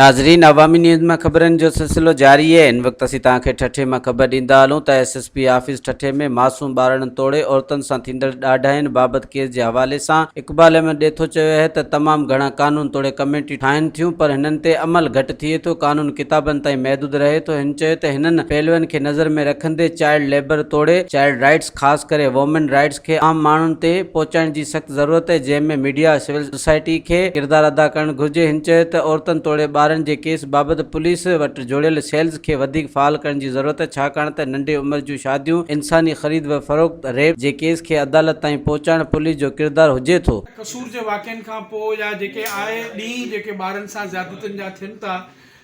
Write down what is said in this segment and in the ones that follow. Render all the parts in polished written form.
ناظرين عوامي نيوز مان خبرن جو سلسلو جاري اهي هن وقت اسين توهان کي ٺٽي مان خبر ڏيندا هلون ته ايس ايس پي آفيس ٺٽي ۾ معصوم ٻارڙن توڙي عورتن سان ٿيندڙ ڏاڍاين بابت ڪيس جي حوالي سان اقبال احمد ڏيٿو چيو اهي ته تمام گهڻا قانون توڙي ڪميٽيون ٺاهن ٿيون پر هنن تي عمل گهٽ ٿئي ٿو قانون ڪتابن تائين محدود رهي ٿو هن چيو ته هنن پهلوئن کي نظر ۾ رکندي چائلڊ ليبر توڙي چائلڊ رائٽس خاص ڪري وومين رائٽس کي عام ماڻهن تي پهچائڻ جي سخت ضرورت آهي جنهن ۾ ميڊيا سول سوسائٽي کي ڪردار ادا ڪرڻ گهرجي هن چيو ته عورتن توڙي ٻارن جي ڪيس بابت پوليس وٽ جوڙيل سيلز کي وڌيڪ فعال ڪرڻ جي ضرورت آهي ڇاڪاڻ ته ننڍي عمر جون شاديون انساني خريد و فروخت ريپ جي ڪيس کي عدالت تائين پهچائڻ پوليس جو ڪردار هجي ٿو. قصور جي واقعن کان پوء يا جيڪي آئي ڏينهن جيڪي ٻارن سان زيادتين جا ٿين ٿا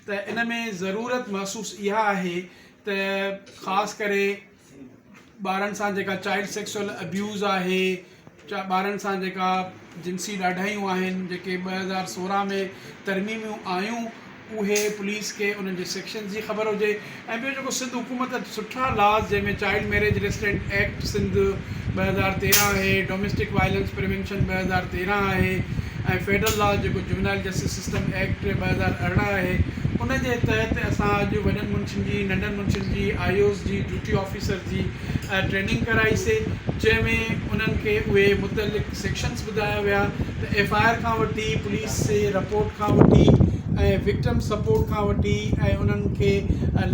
ته ان ۾ ضرورت محسوس اها آهي ته خاص ڪري ٻارن سان جيڪا چائلڊ سيڪسوئل ابيوز آهي ٻارن سان جيڪا جنسي ڏاڍايون آهن جيڪي 2016 ۾ ترميميون آيون اهي پوليس کي انهن جي سيڪشنز جي خبر هجي ۽ ٻيو جيڪو سنڌ حڪومت سٺا لاز جنهن ۾ child marriage restraint act Sindh 2013 آهي ڊوميسٽڪ وائلنس پريونشن 2013 آهي ۽ فيڊرل لا جيڪو جوونائل جسٽس سسٽم ايڪٽ 2018 آهي ان جي تحت اسان اڄ وڏن منشين جي ننڍن منشين جي آئي اوز جي ڊيوٽي آفيسر جي ٽريننگ ڪرائي سي جنهن ۾ انهن کي اهي متعلق سيڪشنز ٻڌايا ويا ته ايف I R کان وٺي پوليس جي رپورٽ کان وٺي ۽ وڪٽم سپورٽ کان وٺي ۽ انهن کي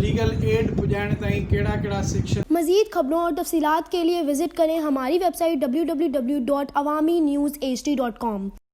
ليگل ايڊ پڄائڻ تائين ڪهڙا ڪهڙا سيڪشن مزيد خبرون اور تفصيلات کے لئے وزٽ ڪرين ھماري web site www.awamiNewsHD.com.